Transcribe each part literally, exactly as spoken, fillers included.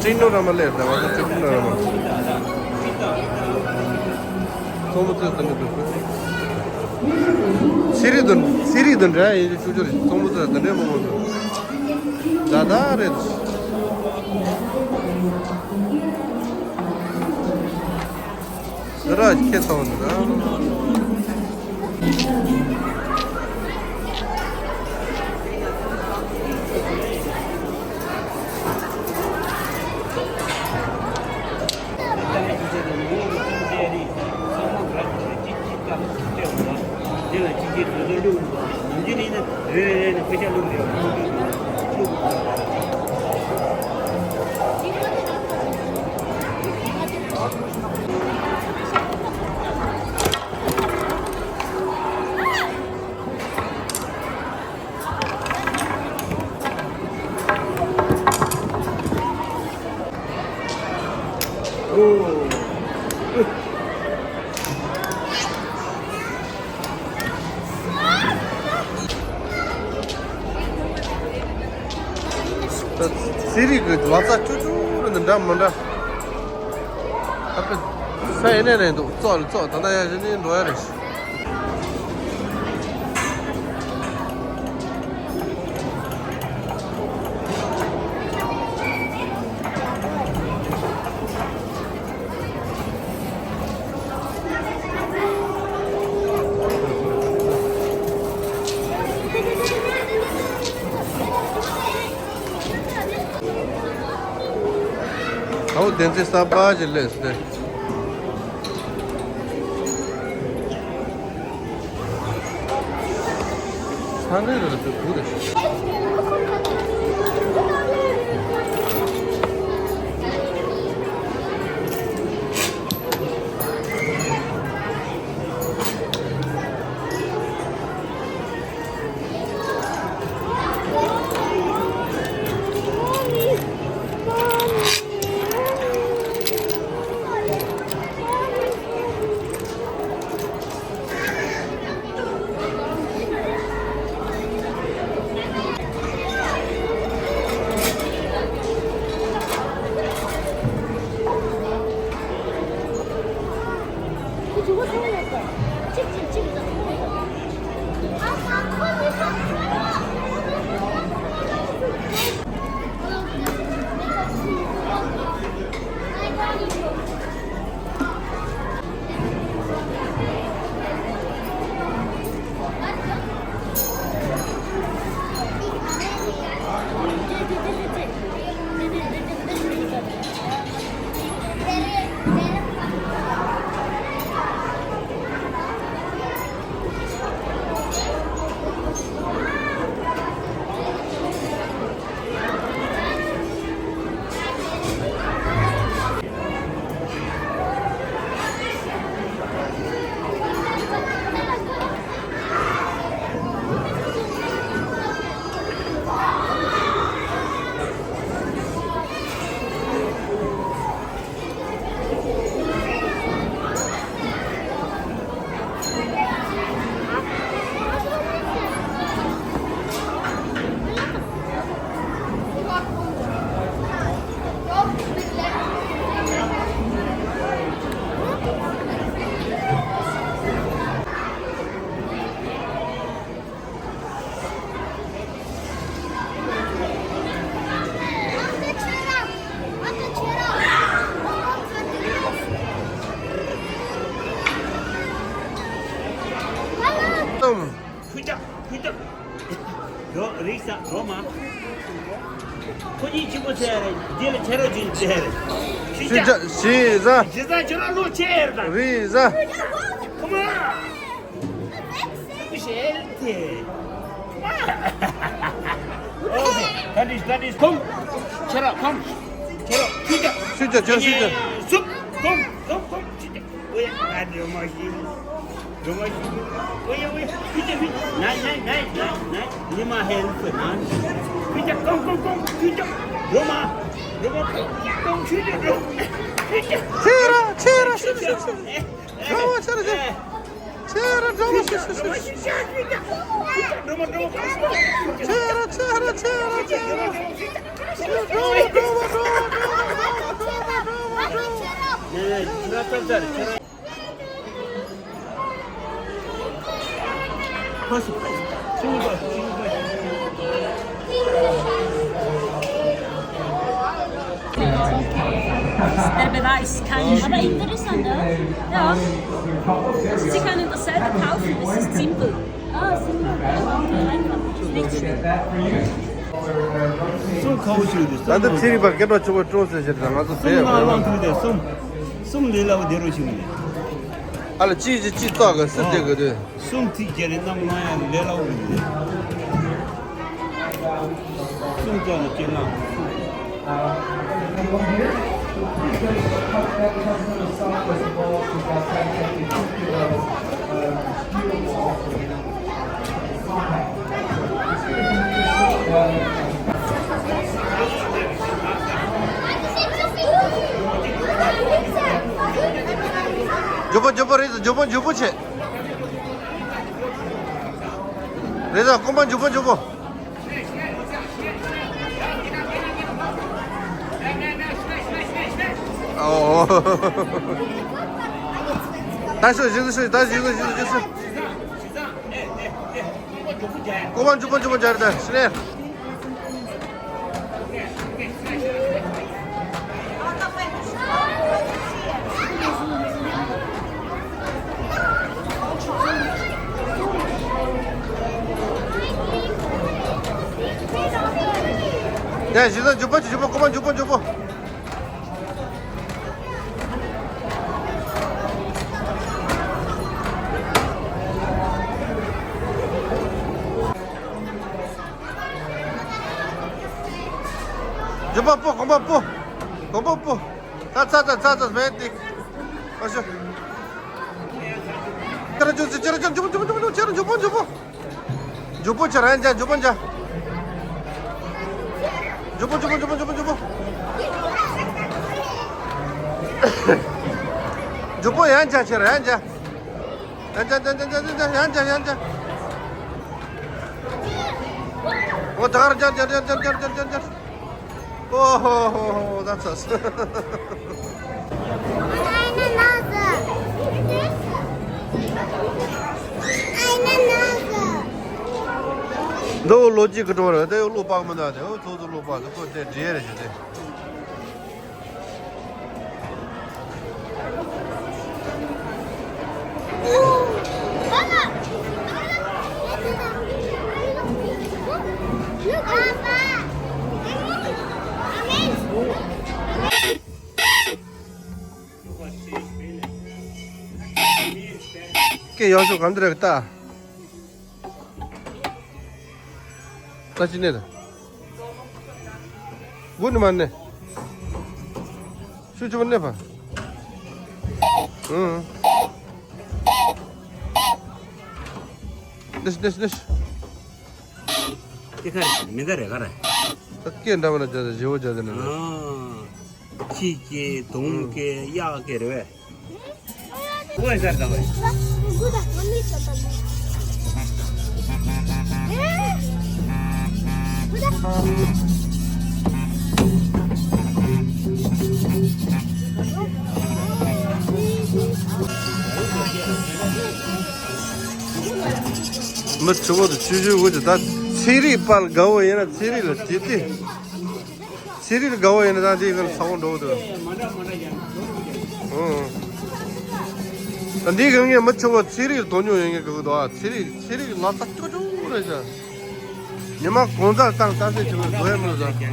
ཅིག་ནོ་ར་མ་ལེར་ད་བ་ད་ཅིག་ནོ་ར་མ། ཚོང་མ་ཚོས་དང་གི་འདུག་ཚེ་རིང་དང་ཚེ་རིང་དང་འདྲ་ཡིན་ཆུ་ཆུ་རེད། ཚོང་མ་ཚོས་དང་འདྲ་མ་མ་ཚོ་ད་ད་རེད། ཟ་ར་ཁྱེད་ཚོ་འདི་ད། ཚེ་རིང་གི་ལག་ཆ་ཆུ་ཆུ་རེད་འདི་འདྲ་མི་འདྲ། ཨ་ཕ། ས་ཡིན་ནས་ནས་འདུག་ཙོག་ལ་ཙོག་ད་ལྟ་ཡ་གཞི་ནས་འགྲོ་ཡ་རེད། ཨའོ་བདེན་ཚིག་གསར་པ་ཞིག་སླེབས་སོང་སྟེ། ཚང་མས་ར་དེ་བུ་རེད། ཁུ་ཅག་ཁུ་ཅག་རོ་རིག་ས་རོ་མ། ཁོ་གཉིས་གཅིག་པོ་ཚེ་རེད། འདི་ལ་ཁྱེད་རོ་གཅིག་ཚེ་རེད། ཤི་ཅག་ཤི་ཟ། ཤི་ཟ་ཁྱེད་རོ་ལོ་ཆེ་རེད་ད། རི་ཟ། ཁོ་མ། ཤེལ་ཏེ། ཨོ་ཁེ། ད་འདི་ད་འདི་ཁོང་། ཁྱེད་རོ་ཁོང་། ཁྱེད་རོ་ཤི་ཅག་ཤི་ཅག་ཁྱེད་རོ་ཤི་ཅག་ཟུག་ཁོང་ཁོང་ཁོང་ཤི་ཅག་ཨོ་ཡ། ང་འདྲེ་མོ་ཞིག་འདྲེ་མོ་ཞིག་ཨོ་ཡ་ཨོ་ཡ། ཤི་ཅག་ཤི་ཅག་ནའི་ནའི་ནའི་ནའི་ནའི། ནི་མ་ཧེལ་ཕུ་ནའི། ཤི་ཅག་ཁོང་ཁོང་ཁོང་ཤི་ཅག་འདྲེ་མོ། འདྲེ་མོ་ཁོང་ཁོང་ཤི་ཅག་འདྲེ་མོ། ཤི་ཅག་ཁྱེད་རོ་ཁྱེད་རོ་ཤི་ཅག་ཤི་ཅག་ཨེ། ཁྱེད་རོ་ཁྱེད་རོ་ཁྱེད། ཁྱེད་ར་འགྲོ་བ་ཤི་ཤི་ཤི་ཤི་ཤི། ཁྱེད་ར་ཁྱེད་ར་ཁྱེད་ར་ཁྱེད་ར། འགྲོ་བ་འགྲོ་བ་འགྲོ་བ་འགྲོ་བ། Ist der Beweis, kann ich. Aber interessant, ja? Ja. Sie können dasselbe kaufen, es ist simpel. Ah, simpel. Ja, einfach. Nicht schwer. གསུམ་ཁ་བོ་ཞིག་རེད། ད་ལྟ་ཚན་རིག་པ་སྐད་གྲགས་ཆེ་བོ་ཀྲོང་ཟེར་ཞིག་དང་ང་ཚོ་གསུམ་ཟེར་ནང་ལ་ཐུག་སྟེ་གསུམ། གསུམ་ལས་སླ་བོ་དེ་རུ་ཞིག་མི་འདུག་ཨ་ལ་གཅིག་གཅིག་གཅིག་བཙག་གི་སྲིད་དེ་གི་དུས། གསུམ་ཐིག་བརྒྱབ་ནས་གནམ་ལངས་ཡ་ལས་སླ་བོ་མི་འདུག་གསུམ་བཙག་ནས་སྐྱེ་ལངས། མགྱོགས་པོ་མགྱོགས་པོ་རེད། མགྱོགས་པོ་མགྱོགས་པོ་བྱེད། རེད་ད། རྐང་པ་མགྱོགས་པོ་མགྱོགས་པོ། ཨོ། ད་ཤོད། ཞིག་ཏུ་ཤོད། ད་ཞིག་ཏུ་ཞིག་ཏུ་ཞིག་ཏུ། རྐང་པ་མགྱོགས་པོ་མགྱོགས་པོ་སྦྱར། ད་ཤི་ནས། ཡ། ཞིག་ཏུ་མགྱོགས་པོ་མགྱོགས་པོ། རྐང་པ་མགྱོགས་པོ་མགྱོགས་པོ། མགྱོགས་པོ་སྤོ། རྐང་པ་སྤོ། རྐང་པ་སྤོ། ད་ཚ་ཚ་ཚ་ཚ་མེད་དེ། ཨ་ཤོ། ཁྱེད་རང་ཅུང་ཟད། ཁྱེད་རང་ཅུང་། མགྱོགས་པོ་མགྱོགས་པོ་མགྱོགས་པོ། ཁྱེད་རང་མགྱོགས་པོ་མགྱོགས་པོ། མགྱོགས་པོ་བྱེད་ར། ཡང་བྱ། མགྱོགས་པོ་བྱ། མགྱོགས་པོ་མགྱོགས་པོ་མགྱོགས་པོ་མགྱོགས་པོ་མགྱོགས་པོ། མགྱོགས་པོ་ཡང་བྱ། བྱེད་ར། ཡང་བྱ། ཡང་བྱ། ཡང་བྱ། ཡང་བྱ། ཡང་བྱ། ཡང་བྱ། ཨོ། ད་གར་བྱ། བྱ། བྱ། ཨོ་ཧོ་ཧོ་ཧོ། ད་ཚ། འདི་བོ་ལོ་གཅིག་གི་གྲོང་རེད། དེ་བློ་དཔག་མི་འདུག་དེ་བོ་ཚོ་ཚོ་བློ་དཔག་འདུག་ཁོ་དེ་འདྲེ་རེད་ཞུ་དེ། ཀྱེ་ཡོ་ཤུ་གམ་དེ་རེད་ད། ད་ཅི་ནས་ད། དགུ་ནི་མ་ནས། ཤུ་ཅི་མ་ནས་པ། ཨང་། ནས་ནས་ནས། ཀྱེ་ཁ་རེད། མི་འགའ་རེ་ག་རེ། ད་ཀྱེ་འདྲ་མ་ན་བྱ་བྱ་བྱེ་བོ་བྱ་དེ་ནས་ནས། ཨང་། ཁྱི་སྐྱེ། དོང་སྐྱེ། གཡག་སྐྱེ་རེད་པས། ཀོ་ཨེ་ཟེར་ད་བས། མི་ཆུ་བོ་དུ་ཆུ་ཆུ་བོ་དུ་ད་ཚན་རིག་པར་དགའ་བོ་ཡིན་ན་ཚན་རིག་ལ་བྱེད་དེ། ཚན་རིག་དགའ་བོ་ཡིན་ན་ད་འདི་ག་ལ་ཚ་བོ་འགྲོ་གི་འདུག་ཨང་། ད་འདི་ག་ངས་མི་ཆུ་བོ་ཚན་རིག་དོ་སྙོམས་ཡོད་ངེས་གི་འདུག་ཨ། ཚན་རིག་ཚན་རིག་ལ་ད་ཅོ་ཅོ་རེད་ཤག་ཉི་མ་གང་ཙམ་བཏང་ལྟ་ཚེ་ཆུ་བོ་དགོས་ཡ་མི་འདུག་ད།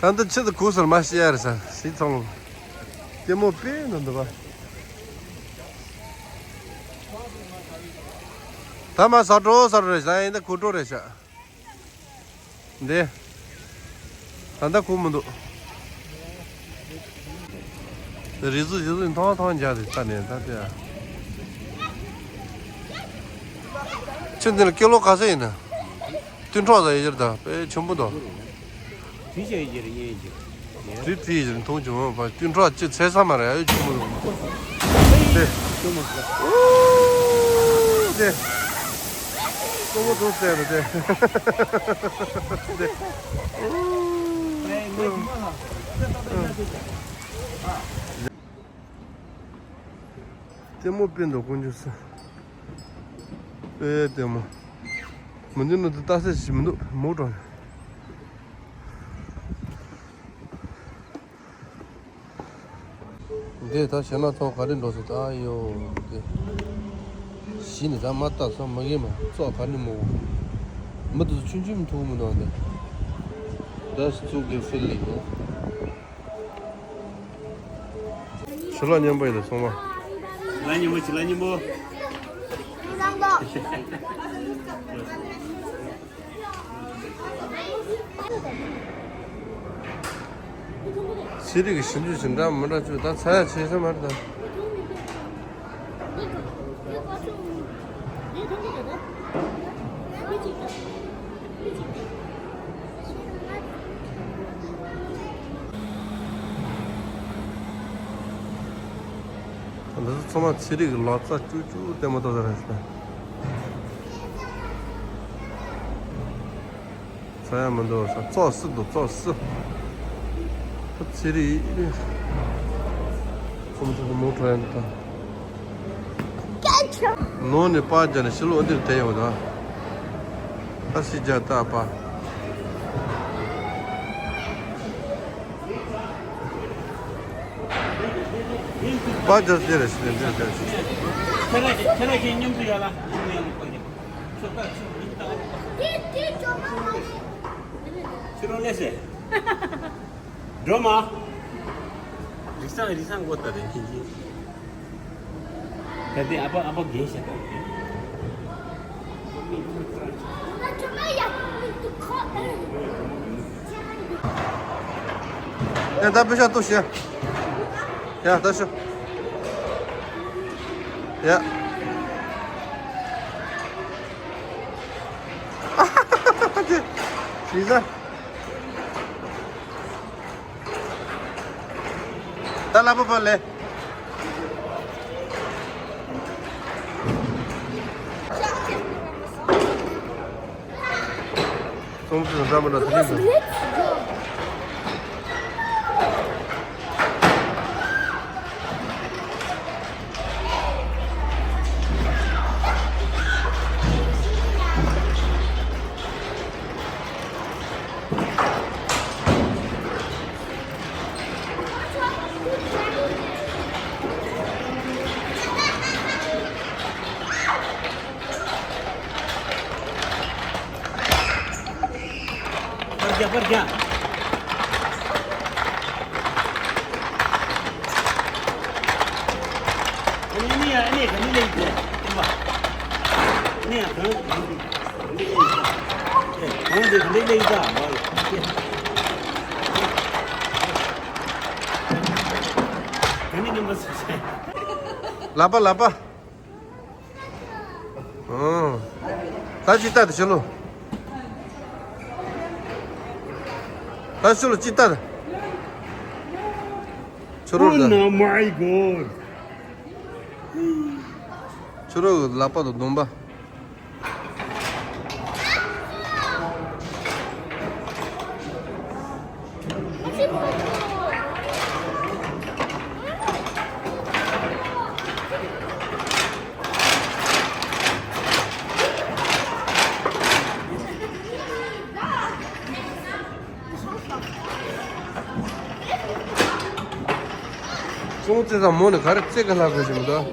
ད་འདི་ཆི་ཟིག་གོ་སར་མ་ཤི་ཡ་རེད་ས་སི་ཚང་། སྐྱེ་མོ་པེ་ན་འདི་བ། ད་མ་ས་འགྲོ་ས་རེད་ས་ཡིན་ད་གོ་འགྲོ་རེད་ཤག་འདི། ད་ལྟ་ཁུག་མི་འདུག་རི་ཟུར་རི་ཟུར་མཐོང་མཐོང་རྒྱག་རེད་ད་ནས་ད་དེ། ཁྱོད་འདི་ལ་ཀི་ལོ་ག་ཚོད་ཡིན་ན། སྟོང་ཕྲག་ཙམ་ཡོད་རེད་ད་དཔེ་ཆེན་པོ་འདུག་དེ་བྱས་ཡིན་རེད་ཡིན་གྱི། དེ་དེ་ཡིན་མཐོང་བྱུང་བ་སྟོང་ཕྲག་གཅིག་ཚད་ས་མ་རེད་ཨ་ཡོད་ཆེན་པོ་འདུག་དེ། དེ། ཀོ་མོ་ཐུག་ཟེར་རེད་དེ། དེ། ལྟད་མོ་དཔེ་འདུག་དཀོན་མཆོག་གསུམ། ཨེ་ལྟད་མོ། མི་འདུག་ནི་འདི་ལྟ་ས་ཞིག་མི་འདུག་མོ་གྲོང་། འདི་ད་ཞེ་ན་ཚོགས་ག་རེ་འགྲོ་སོང་ད་ཡོ། འདི་གཞི་ནས་ད་མ་བཏབ་སོང་མ་གི་མ་ཚོགས་ག་རེ་མོ། མི་འདུག་ཆུང་ཆུང་མི་ཐུག་མི་འདུག་འདི། That's too good feeling. ཞུ་ལ་མཉམ་པོ་ཡིན་ད་ཚང་མ། ཞུ་ལ་མཉམ་པོ་ཞུ་ལ་མཉམ་པོ། ཚན་རིག་གི་ཞིབ་འཇུག་བྱེད་འདྲ་མི་འདྲ་བཅུ་ད་ཚ་ཡ་ཆེ་ས་མ་རེད་ད། འདི་ཚོ་ཚང་མ་ཚན་རིག་གི་ལག་རྩལ་ཅུ་ཅུ་ལྟད་མོ་ལྟ་ས་རེད་ཤག་ཚ་ཡ་མི་འདུག་ས་ཙོག་སི་འདུག་ཙོག་སི། ཚེ་རིང་། ཁོམ་ཚོགས་མོ་ཊ་ཡན་དང་། ནང་ནས་པར་རྒྱག་ནས་ཕྱི་ལོགས་འདིར་བསྡད་ཡོང་དང་། ཨ་སི་རྒྱ་ཏ་པ། པར་རྒྱག་དེ་རེད་ཞེས་འདིར་བསྡད་ཅིང་། ཁྱེད་རང་ཁྱེད་རང་གཉིས་མཉམ་དུ་ཡོད་ལ། ཕྱི་རོལ་ལས་སེ། སྒྲོལ་མ། རིག་སང་རིག་སང་མགོ་ལྟ་རེ་ཁྱེད་ཀྱིས། ད་དེ་ཨ་ཕ་ཨ་ཕ་རྒན་ཤ་ད། ཨེ་ད་པེ་ཤ་ཏོ་ཤེ། ཡ་ད་ཤོ། ཡ། ཨ་ཧ་ཧ་ཧ་ཧ། ཤི་ས། ད་ལ་པ་པ་ལེ། ཙོང་ཙེ་འདྲ་མི་འདྲ་དེ་རིང་འདུག་པར་རྒྱག་པར་རྒྱག་ཨ་ནི་ཨ་ནི་ཡ་ཨ་ནི་ག་ནི་ལེགས་ཏེ་ཏེ་བ། ཨ་ནི་ཡ་གང་གང་གང་ལེགས་ཏེ་གང་ལེགས་ཏེ་གང་ལེགས་ཏེ་གང་ལེགས་ཏེ་གང་ལེགས་ཏེ། ལག་པ་ལག་པ། ཨང་། ད་ཅི་ལྟ་དེ་ཕྱི་ལོ། ད་ཕྱི་ལོ་ཅི་ལྟ་དེ། ཕྱི་རོལ་ད། Oh my God. ཕྱི་རོལ་གྱི་ལག་པ་དང་གདོང་པ། ཙོང་ཙེ་དང་མོ་ནི་ག་རེ་རྩེད་ག་ལྷག་དགོས་ཀྱི་མི་འདུག